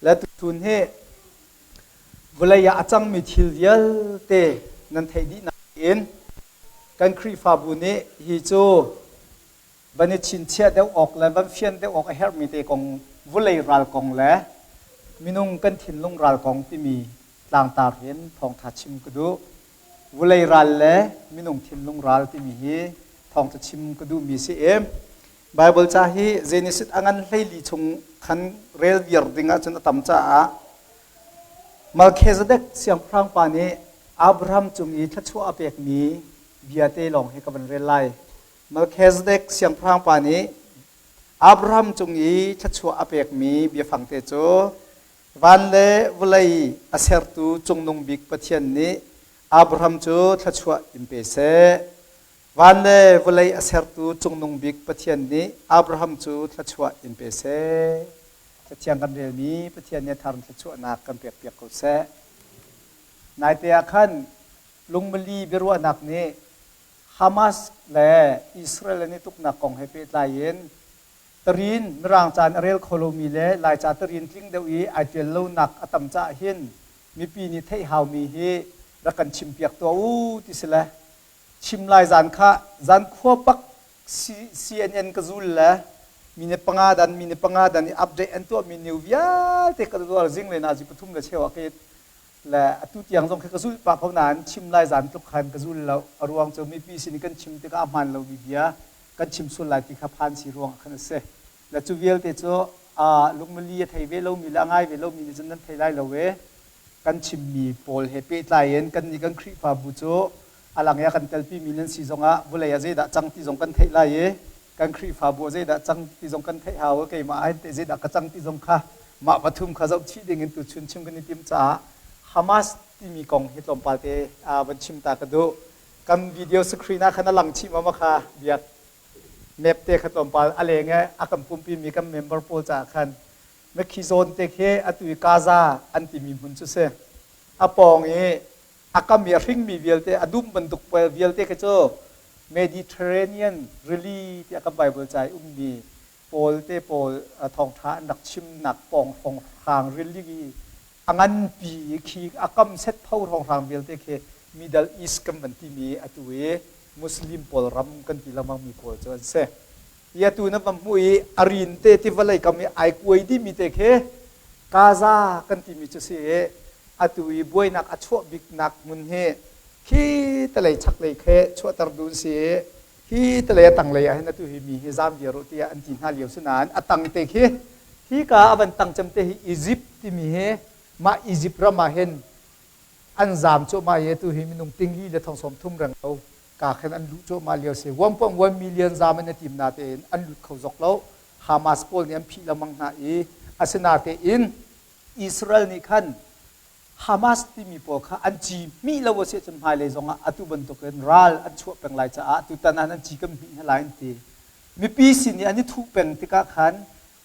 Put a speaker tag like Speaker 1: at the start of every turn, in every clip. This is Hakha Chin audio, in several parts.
Speaker 1: Le tuchun hi vawlei ah a cangmi thil vialte nan theih dih nain kan Khrihfabu nih hi cu van i chinchiah deuh awk le van fian deuh awk a herhmi te kong vawlei ral kong le minung kan thinlung ral kong timi tlangtar hin thawngtha chim ka duh. Vawlei ral le minung thinlung ral timi hi thawngtha chim ka duhmi si i Baibal ca hi Genesis a ngan 14 chung khan rel viar ding ahcun a tam caah Melchizedek siangpahrang pa nih Abraham cung i thluachuah a pekmi bia te lawng hi ka van rel lai. Melchizedek siangpahrang pa nih Abraham cung i thluachuah a pekmi biafang te cu van le vawlei a sertu cungnung bik Pathian nih Abraham cu thluachuah in pe seh. Van le vawlei a sertu cungnung bik Pathian nih Abraham cu thluachuah in pe seh. Cathiang kan relmi Pathian nih a thar in thluachuahnak kan pekpiak ko seh. Naite ah khan lungmali biaruahnak nih Hamas le Israel an i tuknak kong he pehtlai in tarin Mirang ca in a rel kho lomi le Laica tarin tling deuh i ai ṭial lonak a tam caah hin mipi nih theih haumi hi rak kan chimpiak tuah u ti si le chim lai zan kha zan khua bak CNN ka zul le mine panga dan mine panga dan i update an tuahmi new vialte ka zual zing le nazi pathum le cheu ah ka le atu tiang zong khi ka zulh pah ko nain chim lai zan tluk khan ka zul lo. A ruang cu mipi sin i kan chim tikah a hmaan lomi bia kan chim sual lai ti kha phan si ruang ah khan a si. Le cu vialte cu lungmali a thei ve lomi le a ngai ve lomi nih cun nan thei lai lo e. Kan chimmi pawl he pehtlai in kannih kan Khrihfabu cu a lang i a kan telpimi nan si zongah vawlei ah zeidah cang ti zong kan theih lai i kan Khrihfabu ah zeidah cang ti zong kan theih hau i keimah ah hin teh zeidah ka cang ti zong kha mah pathum kha zoh chih ding in tuchun chim kan i tim caah Hamas timi kong hi tlawmpal te van chim ta ka duh. Kan video screen ah khan a lang chih ma kha biak map te kha tlawmpal a leng i a kan pumpi mi kan member pawl caah khan Mekhi zawn te khi atu i Gaza an timi hmun cu si. A pawng i a kam i a hringmi vialte a dum bantuk vialte khi cu Mediterranean rili tiah kan Bible ca i ummi pawl te pawl thawngṭha an rak chimnak pawng hrawnghrang rili i a nganpi i khi a kam set pho hrawnghrang vialte khi Middle East kan van timi atu i Muslim pawl ram kan ti lengmangmi pawl cu an si. I atu na van hmuh i a rin te ti vawlei kam i ai kuai dihmi te khi Gaza kan timi cu si i atu i buainak a chuah biknak hmun hi khi talei chaklei khi chuahter dun si i hi talei a tanglei ah hin atu hi mi hi zam viar u tiah an ti hna lio si nain a tang te khi hi ka a van tang cem te hi Egypt timi hi mah Egypt ram ah hin an zam cuahmah i atu hi minung tingli le thong sawm thum reng lo ka khan an luh cuahmah lio si. 1.1 million zam an i tim natein an lut kho zok lo. Hamas pawl nih an phih lengmang hna i asinatein Israel nih khan Hamas timi pawl kha an ci hmih lo a si ahcun hmailei zongah atu bantukin ral an chuah peng lai caah tutan ah nan ci kan hmih hna lai an ti. Mipi sin i an i thuh peng tikah khan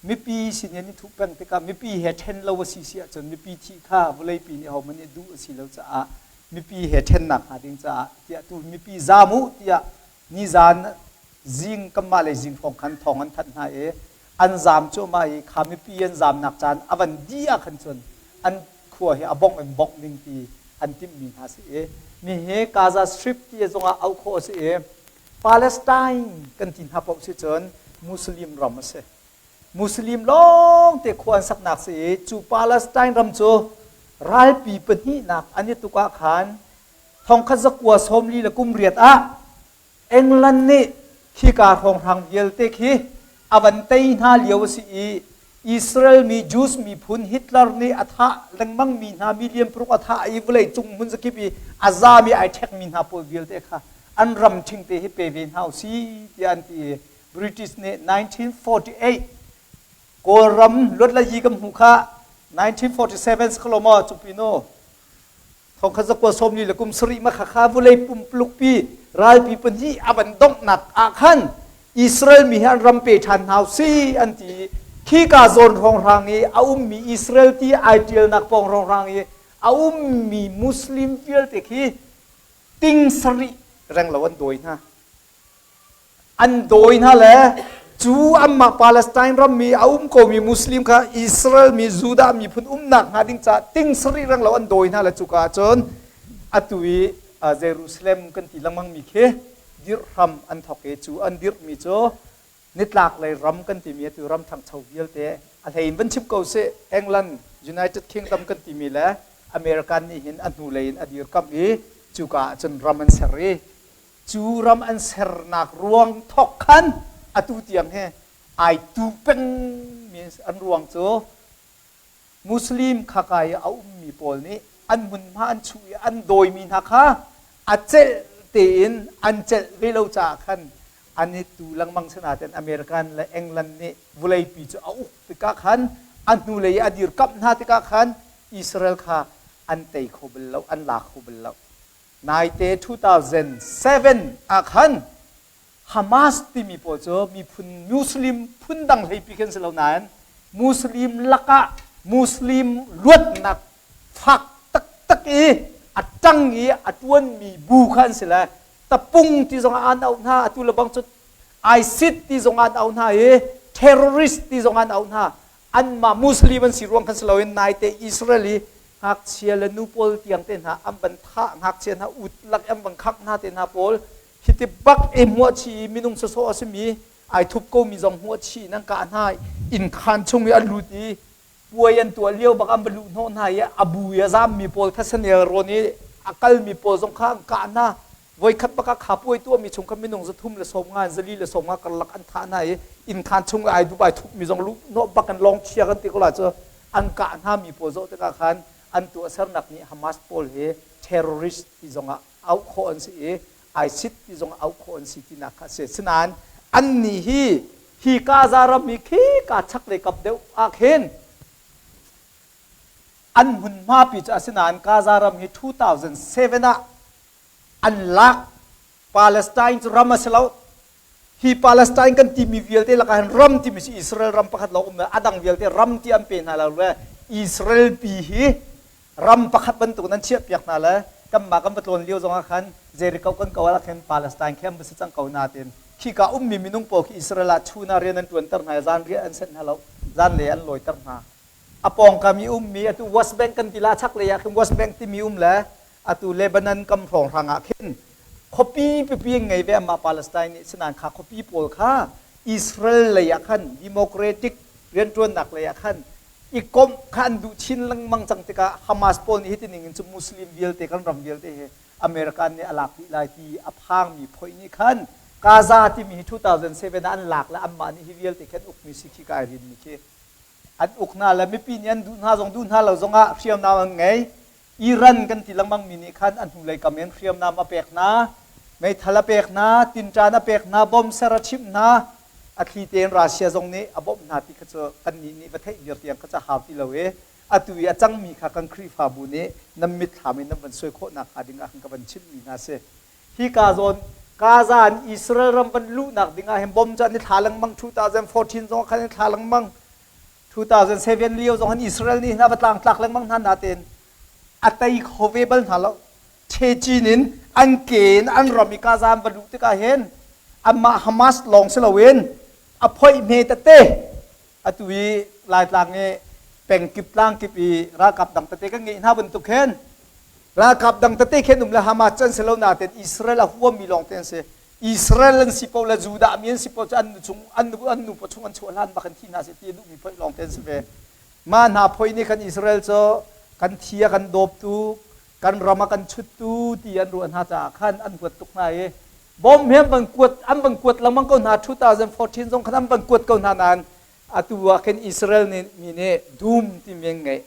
Speaker 1: mipi sin i an i thuh peng tikah mipi he ṭhen lo a si si ahcun mipi thih kha vawleipi nih ahohmanh nih duh a si lo caah mipi he ṭhennak hnga ding caah tiah tu mipi zaam u tiah nizan zing kanmah lei zing hrawng khan thawng an thanh hna i an zaam cuahmah i kha mipi an zaamnak caan a van dih ah khan cun an khua hi a bongh in bongh ding ti an timhmi hna si i mi hi Gaza Strip ti zongah auh khawh a si i Palestine kan ti hna paoh si cun Muslim ram a si. Muslim lawng te khua an saknak si i cu Palestine ram cu ralpi pahnihnak an i tuk ah khan thongkhat zakua sawmli le kum riat ah England nih khika hrawnghrang vialte khi a van tei hna lio a si i Israel mi Jews miphun Hitler nih a thah lengmang mi hna million paruk a thah i vawlei cung hmun zakip i a zami ai ṭhekmi hna pawl vialte kha an ram ṭhingte hi pe ve hna u si tiah an ti i British nih 1948 Kawlram luatlayi kan hmuh kha 1947 si maw cupino thongkhat zakua sawmli le kum sarih ma kha vulei pumpulukpi ralpi pahnih a van donghnak ah khan Israel mi hi an ram pe ṭhan hna si an ti. Khika zawn hrawnghrang i a ummi Israel ti ai ṭialnak pawng hrawnghrang i a ummi Muslim vialte khi ting sarih reng lo an dawi hna. An dawi hna le. Cu anmah Palestine rammi a um komi Muslim kha Israel mi Judah miphun umnak hnga ding caah ting sarih reng lo an dawi hna le cuka ah cun atu i Jerusalem kan ti lengmang mi khi dirhram an thawk i cu an dirhmi cu nitlak lei ram kan timi atu ram ṭhangcho vialte a hlei in van chim ko sih. England, United Kingdom kan timi le American nih hin a hnulei in a dirkamh i cuka ah cun ram an ser i cu ram an sernak ruang thawk khan atu tiang hi ai tu peng mi an ruang cu Muslim khaka i a ummi pawl nih an hmunhma an chuh i an dawimi hna kha a celh tein an celh ve lo caah khan an i tu lengmang. Sinain American le England nih vawleipi cu a uk tikah khan, a hnulei i a dirkamh hna tikah khan, Israel kha an tei kho bal lo, an la kho bal lo. Naite 2007 ah khan Hamas timi pawl cu miphun Muslim phundang hleipi khin si lo nain Muslim lakah Muslim luatnak fak taktak i a ṭang i a ṭuanmi bu kha an si le tapung ti zongah an auh hna, atu le bang cu ISIS ti zongah an auh hna i terrorist ti zongah an auh hna. Anmah Muslim an si ruang khan si loin naite Israel i ngakchia le nu pawl tiang te hna an van thah, ngakchia hna ut lak an van khangh hna te hna pawl hiti bak i hmuahchih i minung sawsawh a simi ai thup komi zong hmuahchih in an kah hna. Inn khaan chung i an lut i puai an tuah lio bak an va luh hnawh hna i a bu i a zammi pawl thasanel rawn i a kalmi pawl zong kha an kah hna. Voikhat bak ah kha puai tuahmi chung kha minung 350 in 450 karlak an thah hna i inn khaan chung i ai dup ai thupmi zong luh hnawh bak in lawng chia kan ti ko la cu an kah hna mi pawl zoh tikah khan an tuahsernak nih Hamas pawl hi terrorist ti zongah auh khawh an si i ISIS ti zong auh khawh an si tinak kha a si. Sinain annih hi hi Gaza ram i khi ka chaklei kap deuh ah khin an hmunhma pi cu asinain Gaza ram hi 2007 ah an lak. Palestine cu ram a si lo. Hi Palestine kan timi vialte lakah hin ram timi si Israel ram pakhat lawng um. A dang vialte ram ti an pe hna lo le Israel pi hi ram pakhat bantuk nan chiah piak hna le kanmah kan va tlawn lio zongah khan Jericho kan ko ah khin Palestine khi an va si cang ko na tin khika ummi minung pawl khi Israel ah chun ah rian an ṭuanter hna i zan riah an senh hna lo, zan le an lawiter hna. A pawngkam i ummi atu West Bank kan ti la chaklei ah khin West Bank timi um le atu Lebanon kam hrawnghrang ah khin khuapi pipi ngei ve amah Palestine nih. Sinain kha khuapi pawl kha Israel lei ah khan democratic rianṭuannak lei ah khan i komh kha an duh chin lengmang cang tikah Hamas pawl nih hiti ning in cu Muslim vialte kan ram vialte hi American nih a lak dih lai ti a phangmi phoih nih khan Gaza timi hi 2007 ah an lak le anmah nih hi vialte khan ukmi si khi kai rinmi khi an uk hna le mipi nih an duh hna zong duh hna lo zongah hriamnam an ngei. Iran kan ti lengmang mi nih khan an hnulei kam in hriamnam a pek hna, meithal a pek hna, tinṭan a pek hna, bom ser a chimh hna. A thli tein Russia zong nih a bawmh hna ti kha cu kannih nih va theih viar tiang kha cu hau ti lo i atu i a cangmi kha kan Khrihfabu nih nan mitthlam in nan van suai khawh nakhnga ding ah khan ka van chimhmi hna si. Hi ka zawn Gaza in Israel ram van luhnak ding ah hin bom cu an i thla lengmang. 2014 zong khan an i thla lengmang, 2007 lio zong hin Israel nih hna va tlangtlak lengmang hna nain a tei kho ve bal hna lo. Chechin in an ke in an ram i Gaza an va luh tikah hin anmah Hamas lawng si loin a phoih hme tete atu i Laitlang i pengkip tlangkip i ralkap dang tete kan ngeih hna bantuk hin ralkap dang tete khin um le Hamas can si lo nain Israel a huammi lawng te an si. Israel an si paoh le Judah mi an si paoh cu an nu chung an nu an nu paw chung an chuah hlan bak in thi hna seh ti a duhmi phoih lawng te an si ve. Mah hna phoih nih khan Israel cu kan thi a kan dawptu, kan ram a kan chuttu ti an ruah hna caah khan an huat tuk hna i bom he an van kuat an van kuat lengmang ko hna. 2014 zong khan an van kuat ko hna nain atu ah khin Israel nih mi nih dum timi an ngeih.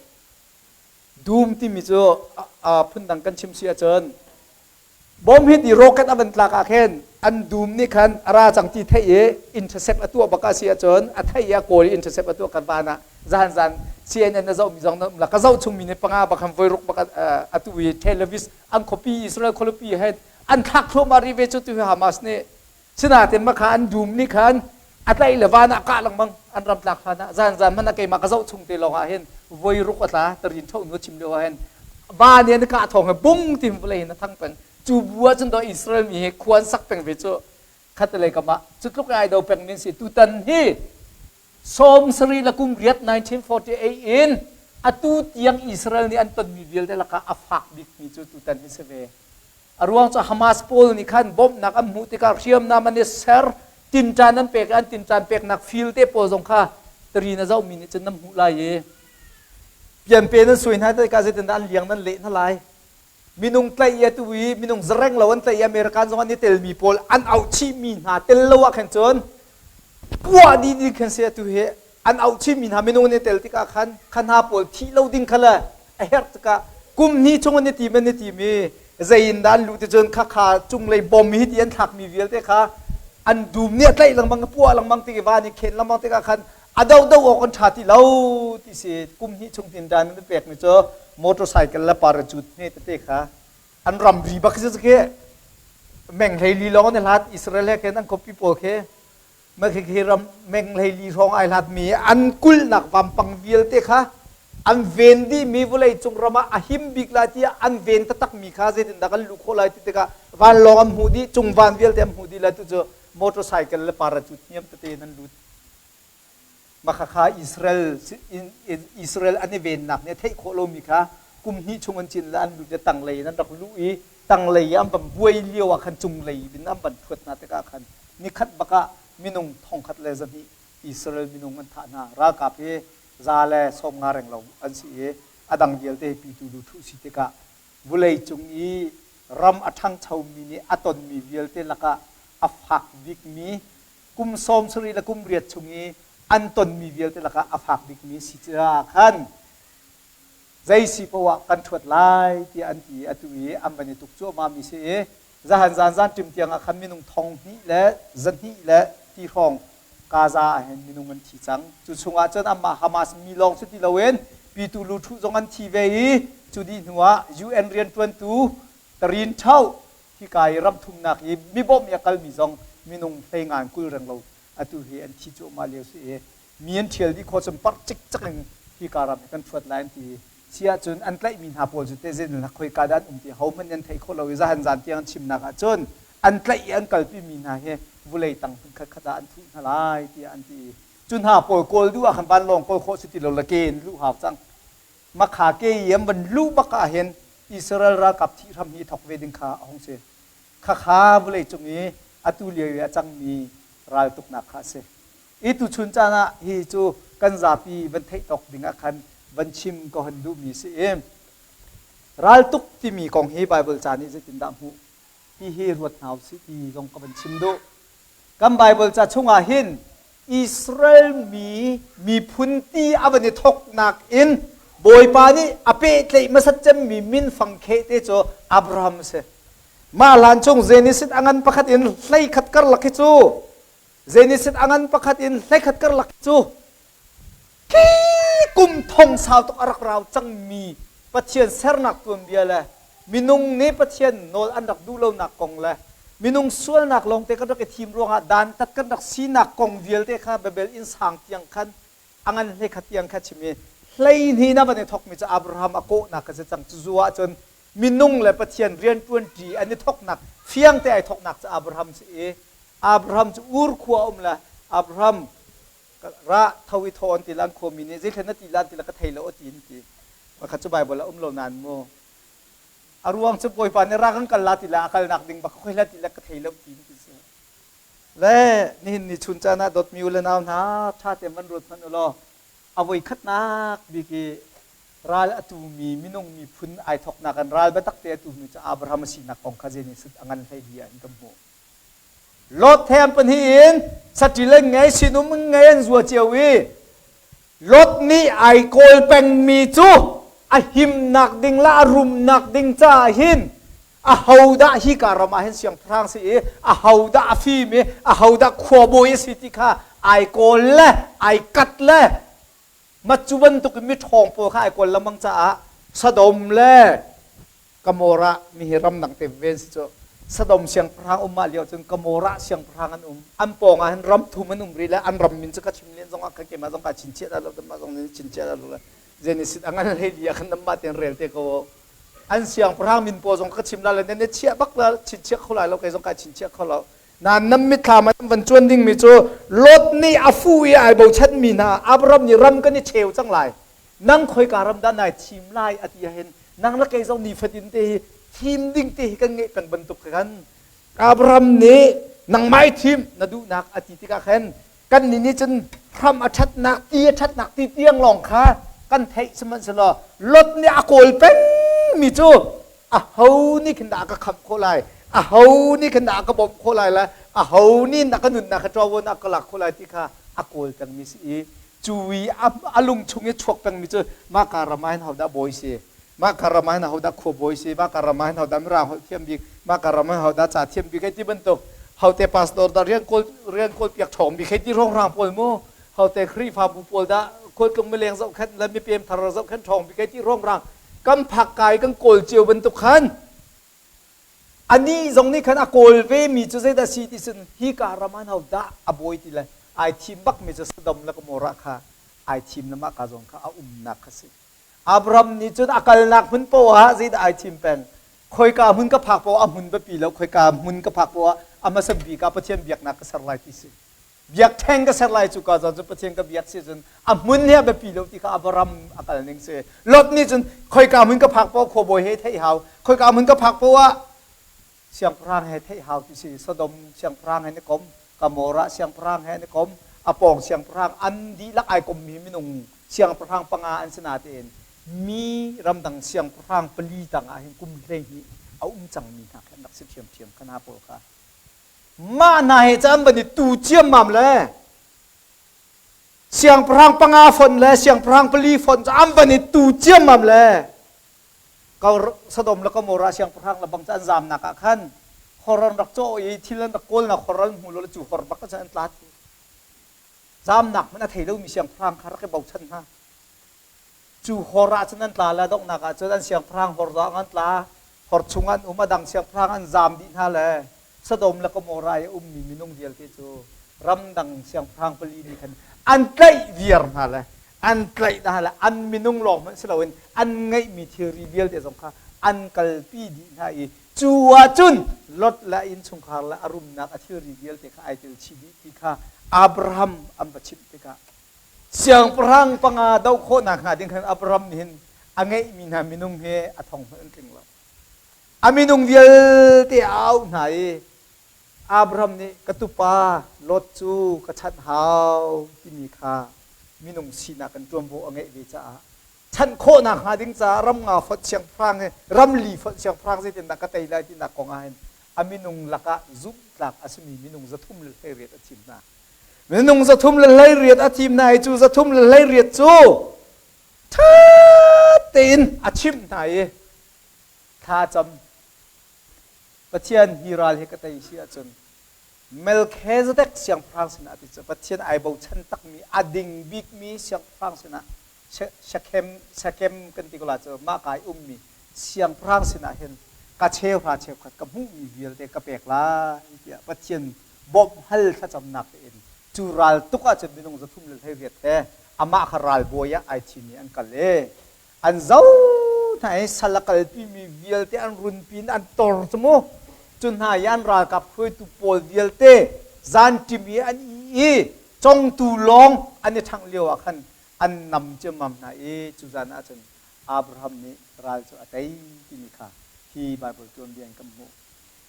Speaker 1: Dum timi cu phundang kan chim si ahcun bom hit i rocket a van tlak ah khin an dum nih khan a ra cang ti theih i intercept a tuah bak a si ahcun a theih i a kawl i intercept a tuah kan van ah zan zan CNN na zohmi zong na ka zoh chungmi nih panga bak han voi ruk bak atu i Tel Aviv an khuapi, Israel khualipi he an thlak thluahmah rih ve cu tu Hamas nih. Sinain mah kha an dum nih khan a tlaih le van ah kah lengmang an ram tlak hlan ah zan zan hmanh ah keimah ka zoh chung te lawng ah hin voi ruk a tla tarin tho nu chim lio ah hin van in kah thawng he bung tim vawlei in a thang peng. Cu bu ah cun do Israel mi hi khua an sak peng ve cu. Khatalei kam ah cu tluk i ai do pengmi an si. Tutan hi 70 le kum riat 1948 in atu tiang Israel nih an tonmi vialte lakah a fak bikmi cu tutan hi si ve. A ruang cu Hamas pawl nih khan bawmhnak an hmuh tikah hriamnam an i ser, tinṭan an pek i an tinṭan peknak fil te pawl zong kha tari na zohmi nih cun nan hmuh lai i pianpe nan suai hna tikah zeitindah an liang nan leh hna lai. Minung tlaih i atu i minung zareng lo an tlaih i American zong an i telmi pawl an auh chihmi hna tel lo ah khan cun puah dih ding khan si. Atu hi an auh chihmi hna minung an i tel tikah khan kha hna pawl thih lo ding kha le a herh tikah kum hnih chung an i tim an i tim i zei in dah an luh ti cun kha kha cunglei bom hi ti an thlakmi vialte kha an dum nih a tlaih lengmang, a puah lengmang tik i van i khen lengmang tikah khan a do do awk an ṭha ti lo ti si. Kum hnih chung tin dan an pekmi cu motorcycle le parachute hme tete kha an ramri bak si khi meng 14 lawng an i hlat Israel he khin an khuapi pawl khi ma khi khi ram meng 14 hrawng ai hlat mi an kulhnak vampang vialte kha an ven dih mi vawlei cung ram ah a him bik lai tiah an ven taktak mi kha zeitindah kan luh khawh lai ti tikah vanlawng an hmuh dih, cung van vialte an hmuh dih lai. Tu cu motorcycle le parachute hniam tete in an lut. Makhakha Israel Israel an i vennak nih a theih khawh lomi kha kum hnih chung an cin le an lut le tanglei in an rak luh i tanglei i an van buai lio ah khan cunglei in an van thuat hna tikah khan nikhat bak ah minung 1100 Israel minung an thah hna. Ralkap hi 150 renglo an si i a dang vialte hi pitu lu thuh si tikah vulei cung i ram a ṭhangchomi nih a tonmi vialte lakah a fak bikmi kum 70 le kum riat chung i an tonmi vialte lakah a fak bikmi si caah khan zei si poah kan ṭhuat lai tiah an ti. Atu i an van i tuk cuahmahmi si i zahan zan zan ṭim tiangah khan minung 2100 le ti hrawng Gaza ah hin minung an thi cang. Cu chungah cun anmah Hamas mi lawng si ti loin pitu lu ṭhu zong an thi ve i cu dih hnuah UN rianṭuantu Tarin Ṭhau hika i ram thumnak i mibawmh i a kalmi zong minung hleingan 20 renglo atu hi an thi cuahmah lio si i mi an ṭhial dih khawh cun parh cikcek in hika ram hi kan ṭhuat lai an ti si ahcun an tlaihmi hna pawl cu te zeitin khoika dah an um ti hohmanh an theih khawh lo i zahan zan tiang an chimnak ahcun an tlaih i an kalpimi hna hi vulei tang hmun khatkhat ah an thuh hna lai tiah an ti. Cu hna pawl kawl duh ah khan vanlawng kawl khawh si ti lo le ke in luh hau cang. Makha ke i an van luh bak ah hin Israel ralkap thih hram hi thok ve ding kha a hung si. Khakha vawlei cung i atu lio i a cangmi raltuknak kha a si. I tuchun caan ah hi cu kan zapi van theih tawk ding ah khan van chim ka hon duhmi si i raltuk timi kong hi Bible ca nih zeitindah hmuh ti hi ruat hna usih ti zong ka van chim duh. Kan Bible ca chungah hin Israel mi miphun ti a van i thawknak in Bawipa nih a pehtlaih hmasat cemmi minfang kheh te cu Abraham a si. Mah hlan chung Genesis a ngan pakhat in 11 karlak hi cu Genesis a ngan pakhat in 11 karlak cu Khi kum thong sau tuk a rak rau cangmi Pathian sernak tuanbia le minung nih Pathian nawl an rak duh lonak kong le minung sualnak lawngte kan rak i thim ruangah dantat kan rak sinak kong vialte kha Babel inn sang tiang khan a ngan 11 tiang kha chim i 12 na van i thawkmi cu Abraham a kawhnak kha si cang. Cu ahcun minung le Pathian rianṭuanṭi an i thawknak fiangte ai thawknak cu Abraham si i Abraham cu Ur khua um le Abraham ra tho i thaw an ti lan khuami nih zeithlen na ti lan ti la ka thei lo a ti an ti. Pakhat cu Bible a um lo nain mu a ruang cu Bawipa nih ra kan kal la ti la a kalnak ding bak khoi la ti la ka thei lo ti ti si le. Nihin ni chun caan ah dawtmi u le nau hna, ṭha tein van ruat hmanh u law a voi khatnak bik i ral a tumi minung miphun ai thawknak in ral biatak te a tumi cu Abraham a sinak kong kha Genesis a ngan 14 ah in kan hmuh. Lot he an pahnih in saṭil an ngei, sinum an ngei, an zua cio i Lot nih ai kawl pengmi cu a himnak ding le a rumnak ding caah hin ahodah hika ram ah hin siangpahrang si i ahodah a fim i ahodah khuabawi a si ti kha ai kawl le ai kat le ma cu bantuk in miṭhawng pawl kha ai kawl lengmang caah Sodom le Gomorrah mi hi ramdang te ven si cu. Sodom siangpahrang um mah lio cun Gomorrah siangpahrang an um. An pawng ah hin ram thum an um rih le an ram min cu ka chim len zong ah ka keimah zong ka chinchiah dah lo mah zong nih chinchiah dah lo le Genesis a ngan 14 ah khan namah ten rel te ko. An siangpahrang min pawl zong ka chim la le nan chiah bak la chinchiah kho lai lo, kei zong ka chinchiah kho lo. Nain nan mitthlam ah nan van cuan dingmi cu Lot nih a fu i ai bochanmi hna Abraham nih ram kan i cheu cang lai. Nang khoika ram dah nai thim lai a ti ahhin nang le kei zong nifatin te hi thim ding te hi kan ngeih peng bantuk khan Abraham nih nangmah i thim na duhnak a ti tikah khan kan nih nih cun hram a ṭhatnak ti a ṭhatnak ti tiang lawng kha kan theih. Sihmanhsehlaw Lot nih a kawl pengmi cu aho nih khin dah a ka khamh khawh lai, aho nih khin dah a ka bawmh khawh lai le aho nih dah ka nunnak kha ṭuavon a ka lak khawh lai ti kha a kawl pengmi si i cu i a lung chung i chuak pengmi cu mah ka ram ah hin hodah bawi si, mah ka ram ah hin hodah khua bawi si, mah ka ram ah hin hodah mirang holh thiam bik, mah ka ram ah hin hodah ca thiam bik hei ti bantuk, hote pastor dah rian kawl rian kawl piak ṭhawng bik hei ti hrawnghrang pawl mu, hote Khrihfabu pawl dah khualtlung mileng zohkhenh le mipem thar zohkhenh ṭhawng bik hei ti hrawnghrang kan phak kai kan kawl cio bantuk khan anih zong nih khan a kawl ve mi cu zeidah si ti cun hi ka ram ah hodah a bawi ti le ai thim bak mi cu Sodom le Gomorrah kha ai thim le mah ka zong kha a umnak kha si. Abraham nih cun a kalnak hmun poah ah zeidah ai thim peng? Khoika hmun ka phak poah a hmun biapi lo, khoika hmun ka phak poah a hmasa bik ah Pathian biaknak ka ser lai ti si. Biakṭheng ka ser lai cu ka zawn cu Pathian ka biak si cun a hmun hi a biapi lo ti kha Abraham a kal ning si. Lot nih cun khoika hmun ka phak poah khuabawi he theih hau, khoika hmun ka phak poah siangpahrang he theih hau ti si. Sodom siangpahrang he ni kom, Gomorrah siangpahrang he ni kom, a pawng siangpahrang an dihlak ai kommi minung siangpahrang panga an si natein mi ramdang siangpahrang pali tangah hin kum 12 a um cangmi hna khi an rak si ṭhiamṭhiam kha hna pawl kha. Mah hna he caan van i tu ciammam le siangpahrang panga fonh le siangpahrang pali fonh cu an van i tu ciammam le Sodom le Gomorrah siangpahrang le bang cu an zamnak ah khan hor an rak cawh i thil an rak kawlnak hor an hmu lo le cu hor bak cun an tla. Zamnak hmanh a thei lomi siangpahrang kha rak i bochan hna. Cu hor ah cun an tla le donghnak ah cun an siangpahrang hor zong an tla, hor chung an um, a dang siangpahrang an zam dih hna le Sodom le Gomorrah i a ummi minung vialte cu ramdang siangpahrang pali nih khan an tlaih viar hna le an tlaih hna le an minung lawng hmanh si loin an ngeihmi thilri vialte zong kha an kalpi dih hna i cu ahcun Lot le a innchungkhar le a rumnak a thilri vialte kha ai tel chih dih ti kha Abraham an va chimh tikah siangpahrang panga doh khawhnak hnga ding khan Abraham nih hin a ngeihmi hna minung he a thong hmanh an tling lo. A minung vialte a auh hna i Abraham nih ka tupa Lot cu ka chanh hau timi kha minung sinak in ṭuanvo a ngeih ve caah chanh khawhnak hnga ding caah ram nga fonh siangpahrang he ram li fonh siangpahrang zeitindah ka tei lai tinak kong ah hin a minung lakah zumhtlak a simi minung 318 a thim hna. Minung 318 a thim hna i cu 318 cu ṭha tein a chimh hna i thla cam Pathian hi ral hi ka tei si ahcun Melchizedek siangpahrang sinah ti cu Pathian ai bochan takmi a ding bikmi siangpahrang sinah Shechem Shechem kan ti ko la cu mah ka i ummi siangpahrang sinah hin ka cheuhra cheukhat ka hmuhmi vialte ka pek lai tiah Pathian bawmh hal thlacamnak tein cu ral tuk ahcun minung 318 he amah kha ralbawi ah ai thim i an kal i an zo hna i sal a kalpimi vialte an runpi in an tor cu mu. Cu hna i an ralkap hruaitu pawl vialte zanṭim i an i congtu lawng an i ṭhangh lio ah khan an nam ciammam hna i cu zan ah cun Abraham nih ral cu a tei timi kha hi Baibal tuanbia in kan hmuh.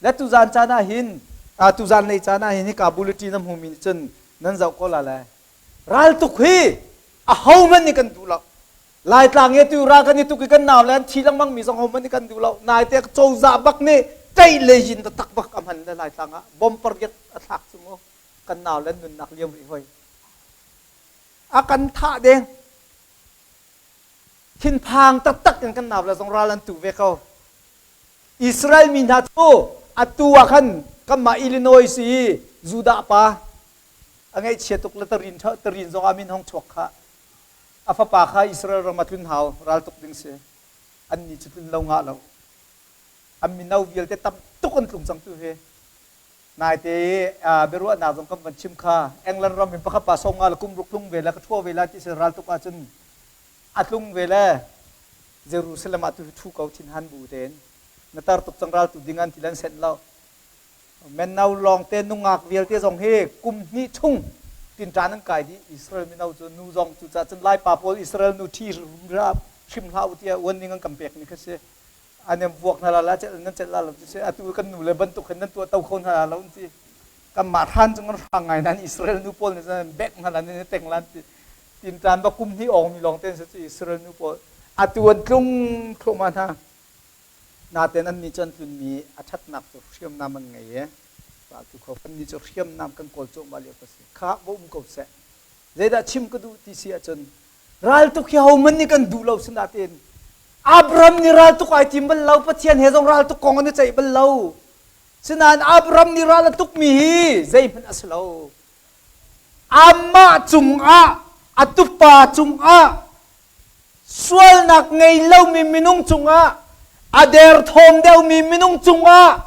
Speaker 1: Le tuzan caan ah hin tuzan lei caan ah hin hika bulletin na hmumi nih cun nan zoh ko la le raltuk hi ahohmanh nih kan duh lo. Laitlang i tu ral kan i tuk i kan nau le an thi lengmang mi zong hohmanh nih kan duh lo. Naite cozah bak nih ṭeih le yin taktak bak a hman le Laitlang ah bom pariat a thlak cu mu kan nau le nunnak liam rih hoi. A kan thah deng. Thinphang taktak in kan nau le zong ral an tu ve ko. Israel mi hna cu atu ah khan kanmah Illinois i Judah pa a ngaihchia tuk le tarin tarin zong ah min hong chuak kha a fapa kha Israel ram ah tlun hau raltuk ding si. Annih cu tlun lo ngah lo. An mino vialte tam tuk an tlung cang tu hi. Naite biaruahnak zong kan van chim kha England ram in pakhat pa sawm nga le kum ruk tlung ve le ka ṭhua ve la ti si raltuk ahcun a tlung ve le Jerusalem ah tu hi ṭhu ko thinhan bu tein na tar tuk cang raltu ding an ti lan senh lo. Meno lawngte nungak vialte zong hi kum hnih chung tinṭan an kai dih. Israel mino cu nu zong cucaah cun Laipa pawl Israel nu ṭhi hrim hlah u tiah warning an kan pekmi kha si. An in vuak hna la la celh nan celh la lo ti si. Atu kan nu le bantuk hin nan tuah to kho hna la lo an ti. Kanmah hran cu kan hrang ngai nain Israel nu pawl nih cun an bek hna la nan i teng lan ti. Tinṭan ba kum hnih awngmi lawngte an si cu Israel nu pawl. Atu an tlung thluahmah hna. Natein annih cu an tlunmi a ṭhatnak cu hriamnam an ngei i raltu kho kannih cu hriamnam kan kawl cuahmah lio ka si. Kha va um ko seh. Zeidah chim ka duh ti si ahcun raltuk hi hohmanh nih kan duh lo sinain Abraham nih raltuk ai tim bal lo, Pathian he zong raltuk kong an i ceih bal lo. Sinain Abraham nih ral a tukmi hi zeihmanh a si lo. Amah cungah, a tupa cungah Sualnak ngei lomi minung cungah a derthawm deuhmi minung cungah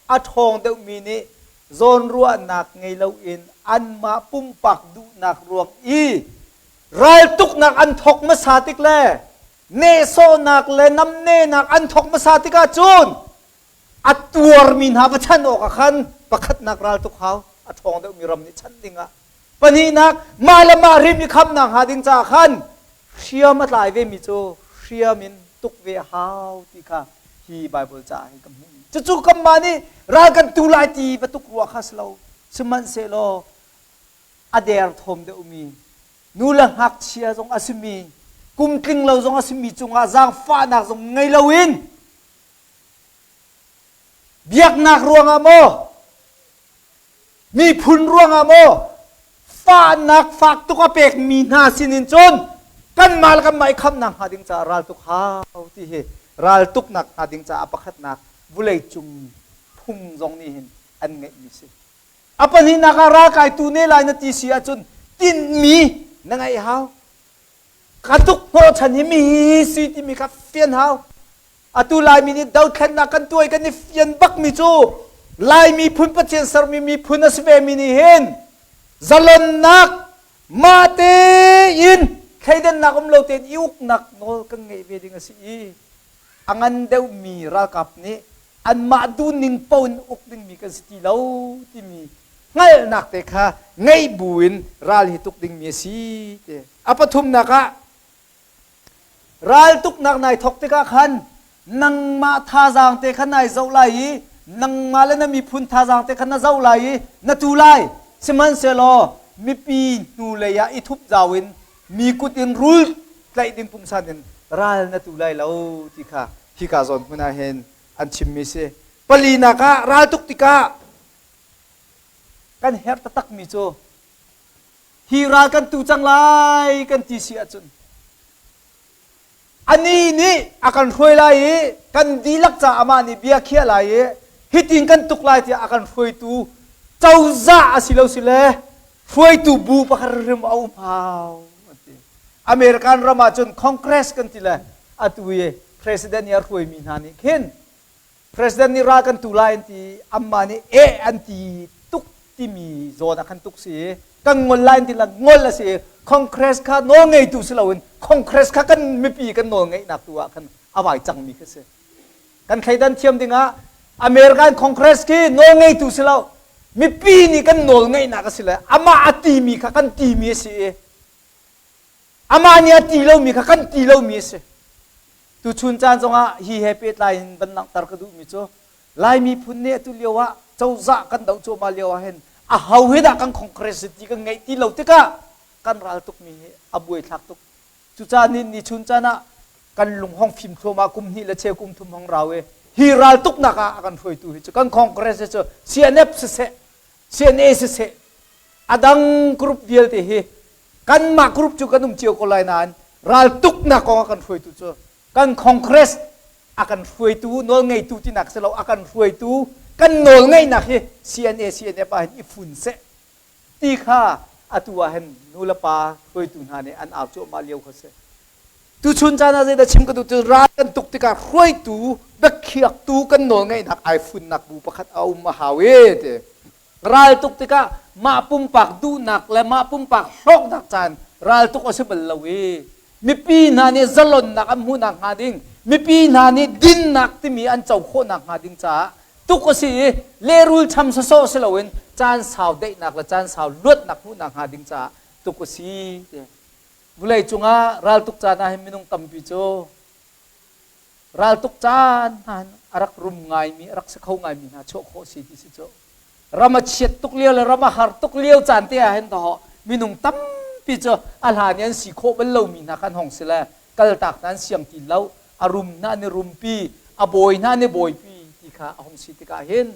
Speaker 1: a ṭhawng deuhmi nih zawnruahnak ngei loin anmah pumpak duhnak ruang i raltuknak an thawk hmasa tik le nehsawhnak le namnehnak an thawk hmasa tikah cun a tuarmi hna va chanh awkah khan pakhatnak raltuk hau a ṭhawng deuhmi ram nih chanh dingah Pahnihnak, mah le mah rim i khamnak hnga ding caah khan hriam a tlai vemi cu hriam in tuk ve a hau ti kha hi Baibal caah hin kan hmuh. Cucu kanmah nih ral kan tu lai ti va tuk ruah kha si lo. Sihmanhsehlaw a derthawm deuhmi nu le ngakchia zong a simi kum tling lo zong a simi cungah zaangfahnak zong ngei loin biaknak ruangah maw Miphun ruangah maw fahnak fak tuk a pekmi hna sinin cun kanmah le kanmah i khamnak hnga ding caah raltuk hau ti hi raltuknak hnga ding caah pakhatnak vawleicung phung zong nih hin an ngeihmi si. A pahnihnak ah ralkaitu ne lai na ti si ahcun tinhmi na ngeih hau. Ka tuk hnawhchan hi mi si timi kha fian hau. Atu Laimi nih dothlennak kan tuai kan i fian bakmi cu Lai miphun Pathian sermi miphun a si vemi nih hin zalonnak mah tein thleidannak um lo tein i uknak nawl kan ngeih ve ding a si i a ngan deuhmi ralkap nih anmah duhning paoh in uk dingmi kan si ti lo timi hngalhnak te kha ngeih buin ral hi tuk dingmi a si ti. A pathumnak ah Raltuknak nai thawk tikah khan nangmah thazaang te kha nai zoh lai i nangmah le na miphun thazaang te kha na zoh lai i na tu lai. Sihmanhsehlaw mipi hnulei ah i thup zau in mi kut in rul tlaih ding pungsan in ral na tu lai lo ti kha hika zawn hmun ah hin an chimmi si. Palinak ah raltuk tikah kan herh taktakmi cu Hi ral kan tu cang lai kan ti si ahcun anih nih a kan hruai lai i kan dihlak ca amah nih bia khiah lai i hitin kan tuk lai tiah a kan hruaitu cozah a si lo si le hruaitu bu pakhat hrim a um hau an ti. American ram ah cun Congress kan ti le atu i president nih a hruaimi hna nih khin President nih ral kan tu lai an ti anmah nih eh an ti tuk timi zawn ah khan tuk si kan ngol lai an ti la ngol a si Congress kha nawl ngeitu si loin Congress kha kan mipi kan nawl ngeihnak tu ah khan a vai cangmi kha si kan thleidan thiam dingah American Congress khi nawl ngeitu si lo mipi nih kan nawl ngeihnak a si le amah a timi kha kan timi a si i Amah nih a ti lomi kha kan ti lomi a si. Tuchun caan zongah hi he pehtlai in van langhter ka duhmi cu Lai miphun nih atu lio ah cozah kan doh cuahmah lio ah hin aho hi dah kan Congress ti kan ngeih ti lo tikah kan ral tukmi hi a buaithlak tuk. Cucaah ni ni chun caan ah kan lung hong fim thluahmah kum hnih le cheu kum thum hong rau i hi ral tuknak ah a kan hruaitu hi cu kan Congress hi cu CNF siseh CNA siseh a dang group vialte hi kanmah group cu kan um cio ko lai nain raltuknak kong a kan hruaitu cu kan congress a kan hruaitu nawlngeitu tinak si lo a kan hruaitu kan nawlngeihnak hi CNA CNF ah hin i fun seh ti kha atu ah hin nu le pa hruaitu hna nih an au cuahmah lio kha si tuchun caan ah zeidah chim ka duh tu ral kan tuk tikah hruaitu biakhiaktu kan nawlngeihnak ai funnak bu pakhat a um a hau e ti Raltuk tikah mah pumpak duhnak le mah pumpak hlawknak caan raltuk a si bal lo i mipi hna nih zalonnak an hmuhnak hnga ding, mipi hna nih dinnak timi an co khawhnak hnga ding caah Tuk a si i lehrul cham sawsawh si loin caan sau daihnak le caan sau luatnak hmuhnak hnga ding caah tuk a si. Vawlei cungah raltuk caan ah hin minung tampi cu raltuk caan hna hin a rak rum ngaimi, a rak si kho ngaimi hna chuah khawh si ti si cu. Ram a chiat tuk lio le ram a har tuk lio caan te ah hin dawh minung tampi cu a hlan i an si khawh bal lomi hna khan hong si le kaltak hna an siang ti lo, a rum hna an i rumpi, a bawi hna an i bawipi ti kha a hung si tikah hin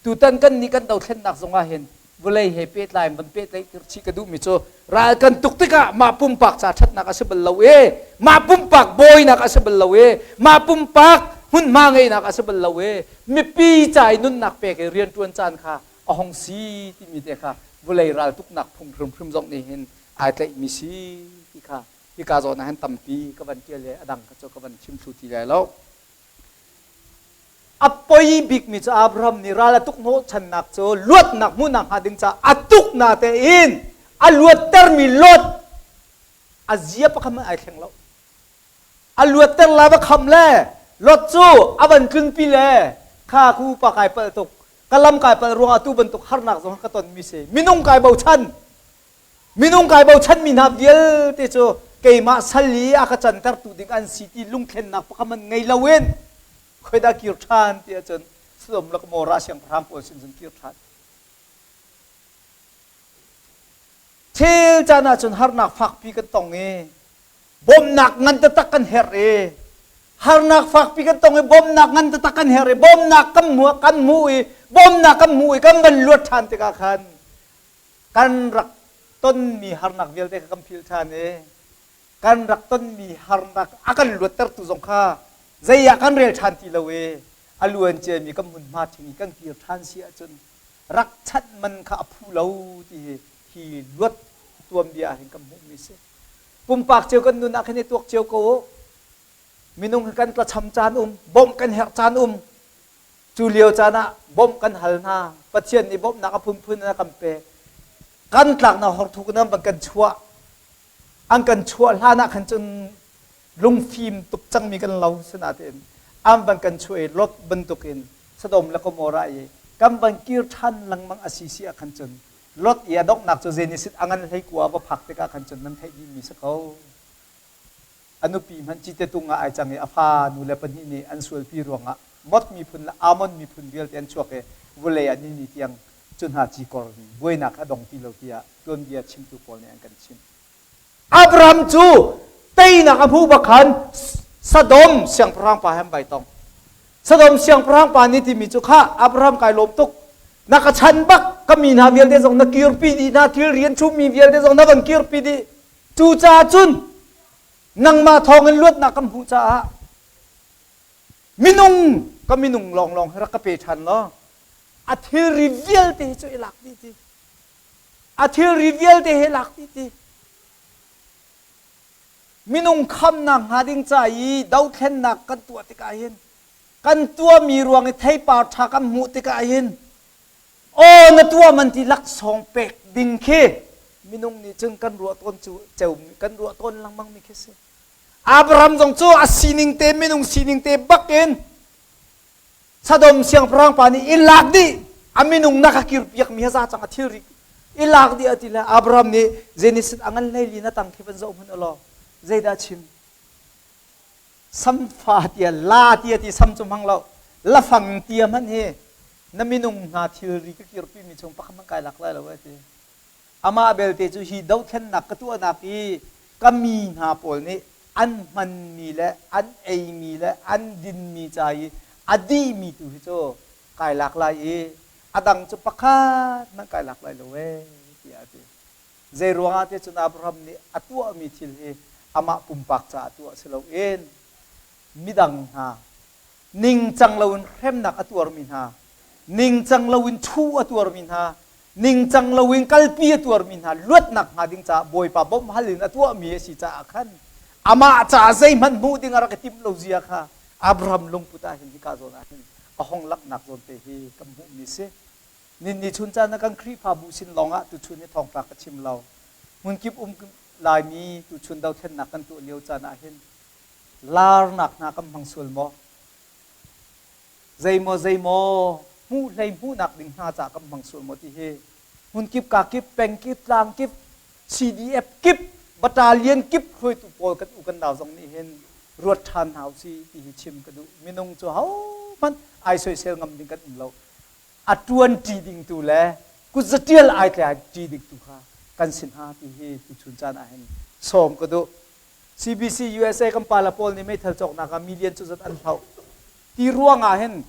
Speaker 1: tutan kan nih kan dothlennak zong ah hin vawlei he pehtlai in van pehtlaih chih ka duhmi cu ral kan tuk tikah mah pumpak ca ṭhatnak a si bal lo e, mah pumpak bawinak a si bal lo e, mah pumpak hmunhma ngeihnak a si bal lo e, mipi ca i nunnak pek i rianṭuan caan kha a hong si timi te kha vawlei raltuknak phung hrimhrim zong nih hin ai tlaihmi si ti kha hika zawn ah hin tampi ka van ṭial i a dang kha cu ka van chim thlu ti lai lo. A poi bikmi cu Abraham nih ral a tuk hnawhchannak cu luatnak hmuhnak hnga ding caah a tuk na tein a luattermi Lot a zia pakhat hmanh ai thleng lo. A luatter la va kham le Lot cu a van tlunpi le kha ku pa kai palh tuk, ka lam kai palh ruangah tu bantuk harnak zong ka tonmi si, minung kai bochan. Minung kai bochanmi hna vialte cu keimah sal i a ka cantertu ding an si ti lungthlennak pakhat man ngei loin khoidah kir ṭhan ti ahcun Sodom le Gomorrah siangpahrang pawl sin cun kir ṭhan. Thil caan ahcun harnak fakpi kan tong i bawmhnak ngan taktak kan herh i harnak fakpi kan tong i bawmhnak ngan taktak kan herh i bawmhnak kan hmu kan hmuh i bawmhnak kan hmuh i kan van luat ṭhan tikah khan kan rak tonmi harnak vialte kha kan philh ṭhan i kan rak tonmi harnak a kan luattertu zong kha zei ah kan rel ṭhan ti lo i a luan ciami kan hmunhma ṭhing i kan kir ṭhan si ahcun rak chanh man kha a phu lo ti hi hi luat tuanbia ah hin kan hmuhmi si. Pumpak cio kan nun ah khin i tuak cio ko u. Minung hi kan tlacham caan um, bawmh kan herh caan um. Cu lio caan ah bawmh kan hal hna. Pathian nih bawmhnak a phunphun in a kan pek. Kan tlaknak horthuk in an van kan chuah. An kan chuah hlan ah khan cun lungfim tuk cangmi kan lo. Sinain an van kan chuah i Lot bantukin Sodom le Gomorrah i kan van kir ṭhan lengmang a si si ah khan cun Lot i a donghnak cu Genesis a ngan hleikua va phak tikah khan cun nan theih dihmi si ko. A nupi hmanh cite tung ah ai cang i a fa nu le pahnih nih an sualpi ruangah Mot miphun le Ammon miphun vialte an chuak i vulei ah ni tiang cu hna cikor buainak a dong ti lo tiah tuanbia chimtu pawl nih an kan chimh. Abraham cu teinak a hmuh bak khan Sodom siangpahrang pa he an vai tong. Sodom siangpahrang pa nih timi cu kha Abraham kai lawm tuk, na ka chan bak, ka mi hna vialte zong na kirpi dih hna, thil rian chummi vialte zong na van kirpi dih. Cucaah cun nangmah thawngin luatnak kan hmuh caah minung ka minung lawnglawng hi rak ka pe ṭhan law a thilri vialte hi cu i lak dih ti, a thilri vialte hi lak dih ti. Minung khamnak hnga ding ca i dothlennak kan tuah tikah hin, kan tuahmi ruang i theipar ṭha kan hmuh tikah hin, aw na tuah man ti laksawng pek ding khi minung nih cun kan ruah tawn cu ceu kan ruah tawn lengmang mi khi si. Abraham zong cu a sining te, minung sining te bak in Sodom siangpahrang pa nih i lak dih, a minung na ka kirpiak mi za cang, a thilri i lak dih a ti le Abraham nih Genesis a ngan hlei li na tang khi van zoh hmanh law zeidah chim? Samfa tia la tia ti sam cu hmang lo, lafang tia hmanh hi na minung hna thilri ka kirpi mi chung pakhat hmanh kai lak lai lo a ti. Amah belte cu hi dothlennak ka tuahnak i ka mi hna pawl nih an hmanmi le an eimi le an dinmi ca i a dihmi tu hi cu kai lak lai i a dang cu pakhat hmanh kai lak lai lo ee tiah a ti. Zei ruangah ti cun Abraham nih a tuahmi thil hi amah pumpak caah tuah si loin midang hna ningcang loin hremnak a tuarmi hna, ningcang loin thu a tuarmi hna, ningcang loin kalpi a tuarmi hna luatnak hnga ding caah Bawipa bawmh hal in a tuahmi a si caah khan amah caah zeihmanh hmuh ding a rak i timh lo zia kha Abraham lungput ah hin hika zawn ah hin a hong langhnak zawn te hi kan hmuhmi si. Ninni chun caan ah kan Khrihfabu sin lawngah tuchun hi thawngṭha ka chim lo. Hmunkip um Laimi tuchun dothlennak kan tuah lio caan ah hin laarnak hna kan hmang sual maw? Zeimaw zeimaw. Hmuh hlei hmuhnak ding hna caah kan hmang sual maw ti hi hmunkip kakip, pengkip, tlangkip, CDF kip, battalion kip hruaitu pawl kan u kan nau zong nih hin ruat ṭhan hna usih ti hi chim ka duh. Minung cu hohmanh ai soisel ngam ding kan um lo. A ṭuan ṭi ding tu le kutzatial ai tlai ṭi ding tu kha kan si hna ti hi tuchun caan ah hin sawm ka duh. CBC USA kan pala pawl nih meithal cawknak ah million cu zat an hloh. Ti ruang ah hin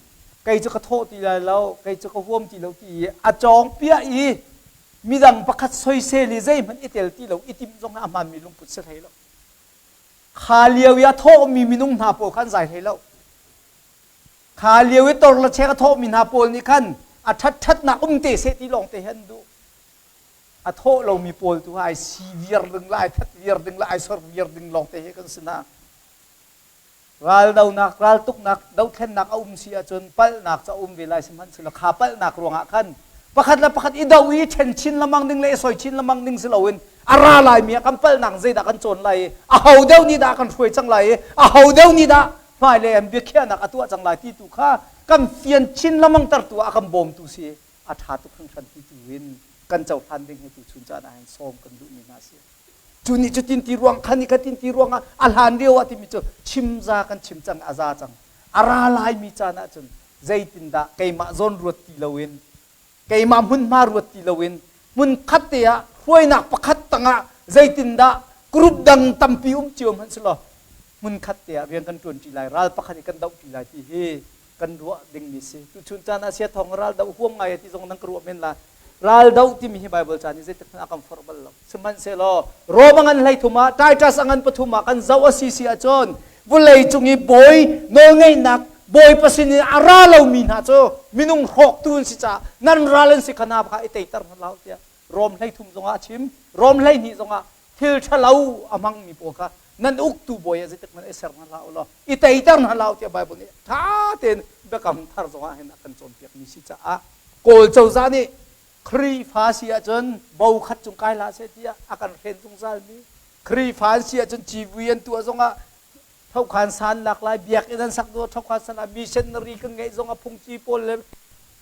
Speaker 1: kei cu ka thawh ti lai lo, kei cu ka huam ti lo ti i a cawng piah i midang pakhat soisel i zeihmanh i tel ti lo i timh zong a hmaanmi lungput si hlei lo. Kha lio i a thawhmi minung hna pawl kha an zai hlei lo. Kha lio i tor le chek a thawhmi hna pawl nih khan a ṭhat-ṭhatnak um te seh ti lawng te hi an duh. A thawh lomi pawl tu ai si viar ding le ai that viar ding le ai sor viar ding lawng te hi kan si hna. Raldonak, raltuknak, dothlennak a um si ahcun palhnak cu a um ve lai sihmanhsehlaw kha palhnak ruangah khan pakhat le pakhat i do i ṭhen chin lengmang ding le i soi chin lengmang ding si loin a ra laimi ah kan palhnak zeidah kan cawn lai i aho deuh nih dah kan hruai cang lai i aho deuh nih dah hmailei an biakhiahnak a tuah cang lai ti tu kha kan fian chin lengmang tertu ah a kan bawmtu si a ṭha tuk hringhran ti tu in kan cohlan ding hi tuchun caan ah hin sawm kan duhmi hna a si. Cu nih cu tin ti ruang kha nih kha tin ti ruangah a hlan lio ah timi cu chim za kan chim cang a za cang. A ra laimi caan ah cun zeitindah keimah zawn ruat ti loin keimah hmunhma ruat ti loin hmun khat te ah hruainak pakhat tangah zeitindah group dang tampi um cio hmanh selaw hmun khat te ah rian kan ṭuanṭi lai ral pakhat i kan dohṭi lai ti hi kan ruah dingmi si. Tuchun caan ah sia thawng ral doh huam ngai ti zong nan ka ruah men la. Ral doh timi hi Bible caan i zeitik hmanh a kan forh bal lo. Sihmanhsehlaw Rom a ngan 13 ah Titus a ngan pathum ah kan zoh a si si ahcun vawlei cung i bawi nawlngeihnak Bawipa sin in a ra lomi hna cu minung hrawktu an si caah nan ral an si kha hna kha i teiter hna hlah tiah Rom 13 zongah a chim. Rom 12 zongah thil ṭhalo a hmangmi pawl kha nan uktu bawi ah zeitik hmanh i ser hna hlah u law i teiter hna hlah u tiah Baibal nih ṭha tein biakam thar zongah hin a kan cawnpiakmi si caah Kawl cozah nih Khrihfa si ahcun bo khat cung kai hlah seh tiah a kan hren zungzalmi Khrihfa an si ahcun civui an tuah zongah thokhan san lak lai biakinn an sak duh thokhan san ah missionary kan ngeih zongah phungci pawl le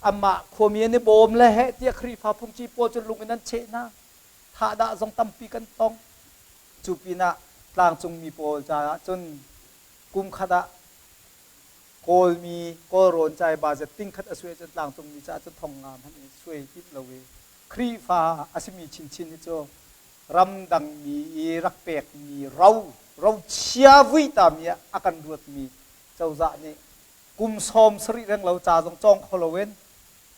Speaker 1: amah khuami an i bawm le heh tiah Khrihfa phungci pawl cu lung in an cheh hna thahdah zong tampi kan tong. Cu pinah tlangcungmi pawl caah cun kum khat ah Kawlmi Kawlrawn cai budget tingkhat a suai cun tlangcungmi caah cun thong nga hmanh i suai timh lo i Khrihfa a simi chinchin hi cu ramdangmi i rak pekmi ro rochia vui tami ah a kan ruatmi cozah nih kum 70 reng lo ca zong cawng kho loin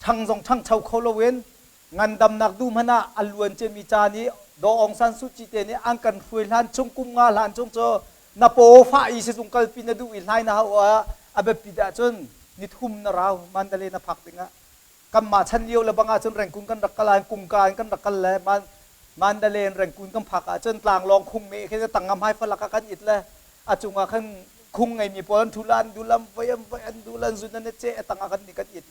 Speaker 1: ṭhang zong ṭhangcho kho loin Ngandamnak duh hmanh ah a luan ciami ca nih Daw Aung San Suu Kyi te nih an kan hruai hlan chung kum nga hlan chung cu na paw fah i sizung kalpi na duh i hlai na hau ah a biapit ahcun nithum na rau Mandalay na phak dingah kanmah chan lio le bang ahcun Rengkun kan rak kal ah Kungka in kan rak kal le Mandalay in Rengkun kan phak ahcun tlanglawng khung me khi tang hmai falak ah kan it le a cungah khan khung ngeimi pawl an thu la an dulam voi an voi an dul an zun an i ceh a tangah kan ni kan it.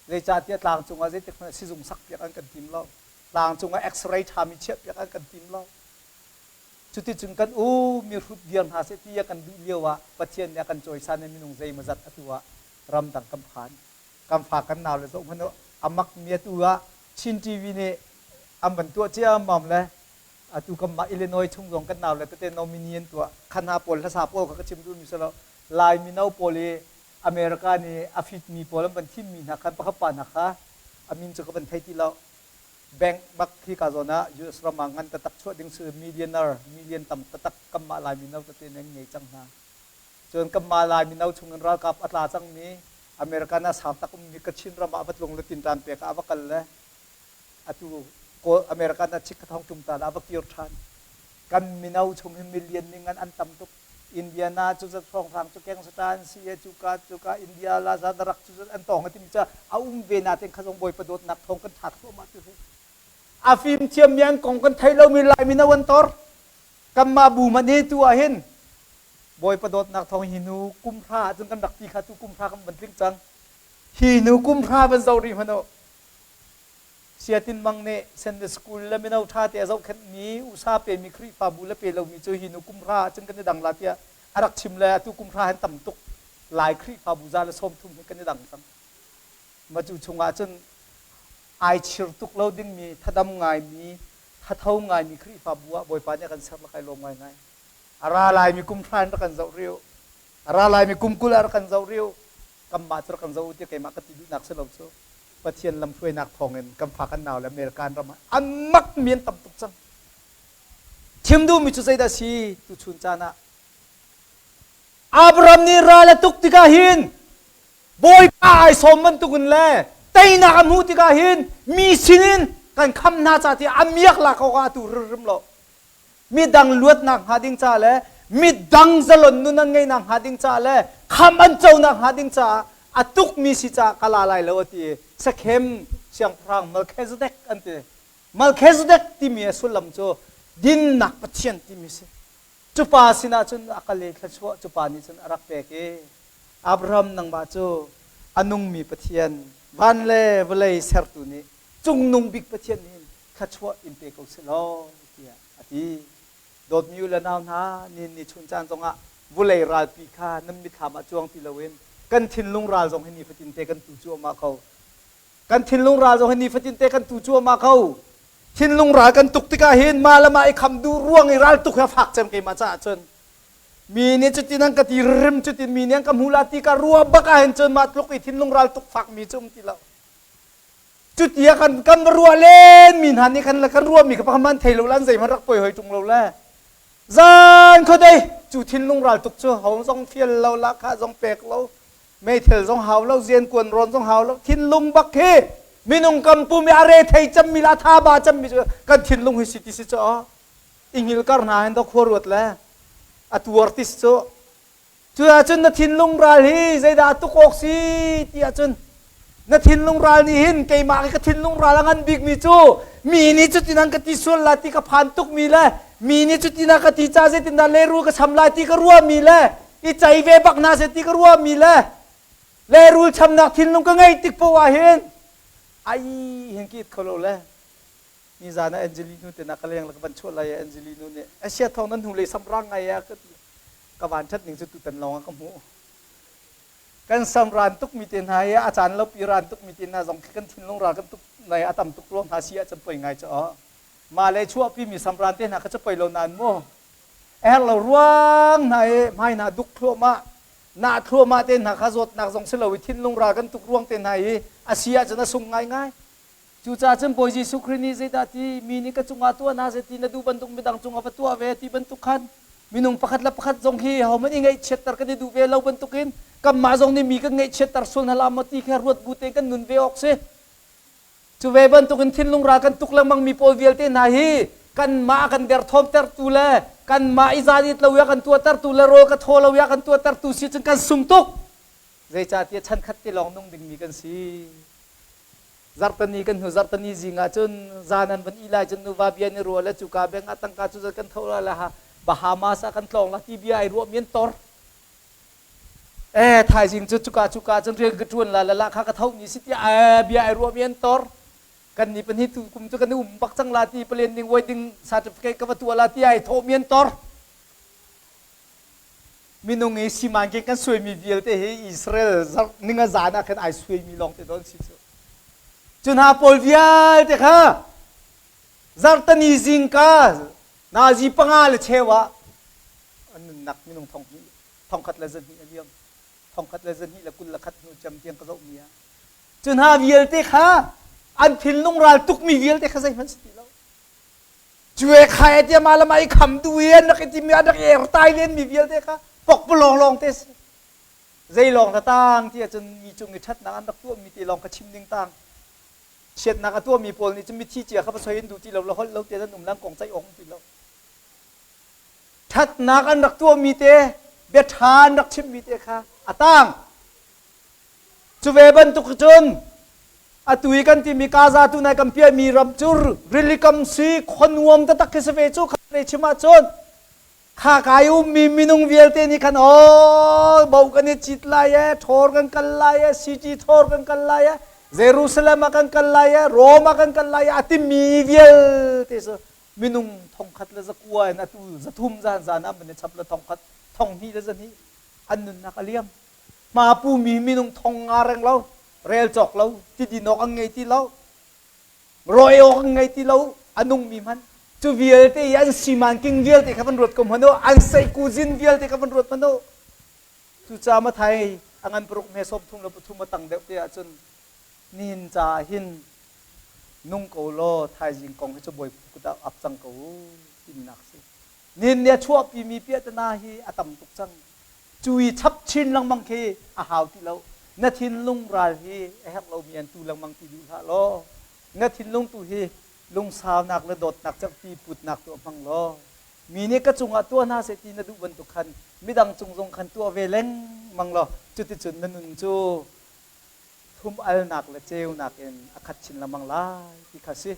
Speaker 1: Zeicahtiah tlang cungah zeitik hmanh sizung sakpiak an kan tim lo. Tlang cungah X-ray ṭhami chiahpiak an kan tim lo. Cuticun kan u mihrut viar hna seh ti a kan duh lio ah Pathian nih a kan cawisan i minung zeimawzat atu ah ramdang kan phan. Kan fa kan nau le zoh hmanh u a mak mi atu ah Chin TV nih an van tuah ciammam le atu kanmah Illinois chung zong kan nau le tete nominee an tuah. Khana pawl hlasa pawl kha ka chim duhmi si lo. Lai mino pawl i America nih a fitmi pawl an van thimmi hna khan pakhat pa hna kha a min cu ka van thei ti lo. Bank bak khi ka zawn ah US ram ah ngan taktak chuah ding si millionaire million tam taktak kanmah Lai mino tete nih an ngei cang hna. Cun kanmah Lai mino chung in ralkap a tla cangmi American ah sau tak ummi Kachin ram ah va tlung le tinṭan pek ah a va kal le atu Kawl American ah chik thong tum ta la va kir ṭhan. Kan mino chung hin million ning an an tam tuk. Indiana cu zat hrawnghrang cu keng sata an si e cuka cuka India la za darak cu an tong timi cu a um ve na ten khazong bawipa dawtnak thawng kan ṭha thluahmah tu hi. A fim thiam mi an kong kan thei lomi Lai mino an tor. Kanmah bu hmanh hi tu ah hin bawipa dawtnak thawng hi nu kum hra ahcun kan rak ti kha tu kum hra kan van tling cang. Hi nu kum hra van zoh rih hmanh u. Siatin Mang nih Sunday School le mino ṭha te a zohkhenhmi usa pemi Khrihfabu le pe lomi cu hi nu kum hra ahcun kan i dang la tiah a rak chim le atu kum hra hin tam tuk. Lai Khrihfabu 130 hi kan i dang cang. Ma cu chungah cun ai chir tuk lo dingmi, thadam ngaimi, thatho ngaimi Khrihfabu ah Bawipa nih a kan ser lakai lawm ngaingai. A ra laimi kum hra in rak kan zoh rih u. A ra laimi kum 20 ah rak kan zoh rih u. Kanmah cu rak kan zoh u tiah keimah ka ti duhnak si lo cu. Pathian lamhruainak thawngin kan fa kan nau le American ram ah an mak mi an tam tuk cang. Chim duhmi cu zeidah si tuchun caan ah Abraham nih ral a tuk tikah hin Bawipa ai sawm bantukin le teinak a hmuh tikah hin mi sinin kan kham hna ca tiah a miak lak awkah a tu rimrim lo. Midang luatnak hnga ding ca le midang zalon nun an ngeihnak hnga ding ca le kham an conak hnga ding caah a tukmi si caah ka la lai lo a ti i Shechem siangpahrang Melchizedek an ti. Melchizedek timi a sullam cu dinnak Pathian timi si. Cu pa sinah cun a kal i thluachuah cu pa nih cun a rak pek i Abraham nangmah cu a nungmi Pathian van le vawlei sertu nih cungnung bik Pathian nih thluachuah in pe ko seh law tiah a ti. Dawtmi u le nau hna, nihin ni chun caan zongah vulei ralpi kha nan mitthlam ah cuang ti loin kan thinlung ral zong hi nifatin te kan tu cuahmah ko. Kan thinlung ral zong hi nifatin te kan tu cuahmah ko. Thinlung ral kan tuk tikah hin mah le mah i kham duh ruang i ral tuk hi a fak cem keimah caah cun. Mi nih cutin an ka ti rim cutin mi nih an ka hmu la ti ka ruah bak ah hin cun mah tluk i thinlung ral tuk fak mi cu um ti lo. Cuti ah kan kan va ruah len mi hna nih khan le kan ruah mi kha pakhat man thei lo le an zeihmanh rak poi hoi ṭung lo le zan khuadei cu thinlung ral tuk cu ho zong fial lo la kha zong pek lo meithel zong hau lo zian kuan rawn zong hau lo thinlung bak hi minung kam pum i a re thei cemmi le a tha ba cemmi cu kan thinlung hi si ti si cu ingil kar hna hin to khua ruat le a tuar ti si cu cu ahcun na thinlung ral hi zeidah a tuk awk si ti ahcun na thinlung ral nih hin keimah hi ka thinlung ral a ngan bikmi cu mi nih cutin an ka ti sual la ti ka phan tukmi le mi nih cutin a ka ti ca zeitindah leru ka cham lai ti ka ruahmi le i cei ve bak hna seh ti ka ruahmi le lehrul chamnak thinlung ka ngei tik poah ah hin ai hin ki it kho lo le nizan ah Angelino te na ka leng la ka van chuah lai Angelino nih Asia thong nan hnu lei samrang ngai a ka ti ka van that ning cu tutan lawng ah ka hmuh kan sam ran tuk mi te hna hi a caan lo pi ran tuk mi te hna zong khi kan thinlung ral kan tuk nai a tam tuk ruang hna si ah cun poi ngai cu ma le chuahpi mi samran te hna kha cu poi lo nain mu Er lo ruang hna i hmai hna duk thluahmah nah thluahmah te hna kha zawtnak zong si lo i thinlung ral kan tuk ruang te hna i a si ahcun a sung ngaingai. Cucaah cun Bawi Jesuh Khrih nih zeidah ti mi nih ka cungah tuah hna seh ti na duh bantuk midang cungah va tuah ve ti bantuk khan minung pakhat le pakhat zong hi hohmanh i ngaihchiatter kan i duh ve lo bantukin kanmah zong nih mi kan ngaihchiatter sual hna la maw ti kha ruat bu tein kan nun ve awk si. Cu ve bantukin thinlung ral kan tuk lengmang mi pawl vialte hna hi kanmah kan derthawmtertu le kanmah i zan it lo i a kan tuahtertu le rawl ka thaw lo i a kan tuahtertu si cun kan sung tuk. Zeicahtiah chan khat te lawng nung dingmi kan si. Zarhteni kan hnu zarhteni zing ah cun zan an van i lai cun nuva bia ni ruah le cuka beng ah tangka cu zat kan tho la le Bahamas ah kan tlawng la ti bia ai ruah mi an tor. Eh thaizing cu cuka cuka cun rian ka ṭuan la la kha ka tho ni si tiah eh bia ai ruah mi an tor. Kan ni pahnih tu kum cu kan i um bak cang la ti palen ding wedding certificate ka va tuah la ti ai thawh mi an tor. Minung i simanke kan suaimi vialte hi Israel zarh ninga zan ah khan ai suaimi lawng te don si cu. Cu hna pawl vialte kha zarhtani zingka nazi panga le cheu ah an nunnak minung thong hnih 1200 a liam 1221 hnu cem tiang ka zohmi ah cu hna vialte kha an thinlung ral tukmi vialte kha zeihmanh si ti lo cue khai tia ma lama i kham du i an rak i timi an rak i ertai len mi vialte kha pokpalawng lawng te si zei lawng na tang ti ahcun mi cung i ṭhatnak an rak tuahmi te lawng kha chim ding tang chiatnak a tuahmi pawl nih cun mithi cia kha va soi in duh ti lo la holh lo te an um lang kong ceih awk ti lo Ṭhatnak an rak tuahmi te, bia ṭha an rak chimmi te kha a tang. Cu ve bantuk cun atu i kan timi Gaza tu nai kan piahmi ram cu rili kam si khuanuam taktak khi si ve cu kha ve chim ahcun kha kai ummi minung vialte nih khan aw bo kan i cit lai e ṭhawr kan kal lai e city ṭhawr kan kal lai e Jerusalem ah kan kal lai e Rome ah kan kal lai e a timi vialte cu minung 1100 in atu 300 zan zan ah man i chap le 1000 1200 an nunnak a liam. Hma pumi minung thong nga reng lo, rel cawk lo, ti din awk an ngei ti lo, rawi awk an ngei ti lo, a nungmi hmanh. Cu vialte i an siman king vialte kha van ruat ko hmanh u, an seikuzin vialte kha van ruat hmanh u. Cucaah Mathai a ngan paruk hme 33 a tang deuh te ahcun nihin caah hin nung ko law thaizing kong hi cu Bawipa kut ah ap cang ko u timinak si. Nihin ni a chuahpimi piahtana hi a tam tuk cang. Cu i chap chin lengmang khi a hau ti lo. Na thinlung ral hi a herh lomi an tu lengmang ti duh hlah law na thinlung tu hi lungsaunak le dawtnak cerhti putnak tu hmang law mi nih ka cungah tuah hna seh ti na duh bantuk khan midang cung zong khan tuah ve lengmang law cuticun na nun cu thum alnak le ceunak in a khat chin lengmang lai ti kha si.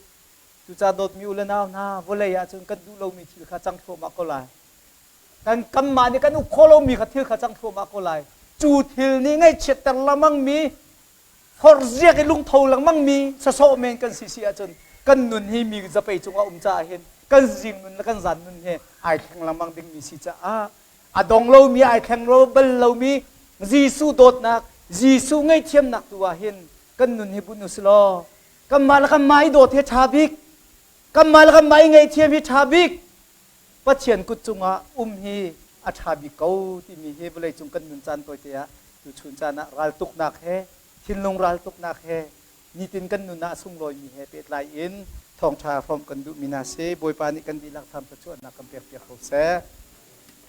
Speaker 1: Cucaah dawtmi u le nau hna, vawlei ah cun kan duh lomi thil kha cang thluahmah ko lai. Kan kanmah nih kan uk khawh lomi kha thil kha cang thluahmah ko lai. Cu thil nih ngaihchiatter lengmangmi, forziak i lungtho lengmangmi sasawh men kan si si ahcun kan nun hi mi zapei cungah um caah hin kan zing nun le kan zan nun hi ai thleng lengmang dingmi si caah a dong lomi ai thleng lo bal lomi Jesuh dawtnak, Jesuh ngaihthiamnak tu ah hin kan nun hi bunh u law kanmah le kanmah i dawt hi ṭha bik, kanmah le kanmah i ngaihthiam hi ṭha bik, Pathian kut cungah um hi a ṭha bik ko timi hi vawleicung kan nun caan tawite ah tuchun caan ah raltuknak he thinlung raltuknak he nitin kan nun ah a sunglawimi he pehtlai in thawngṭha hrawmh kan duhmi hna si. Bawipa nih kan dihlak tham thluachuahnak kan pekpiak ko seh.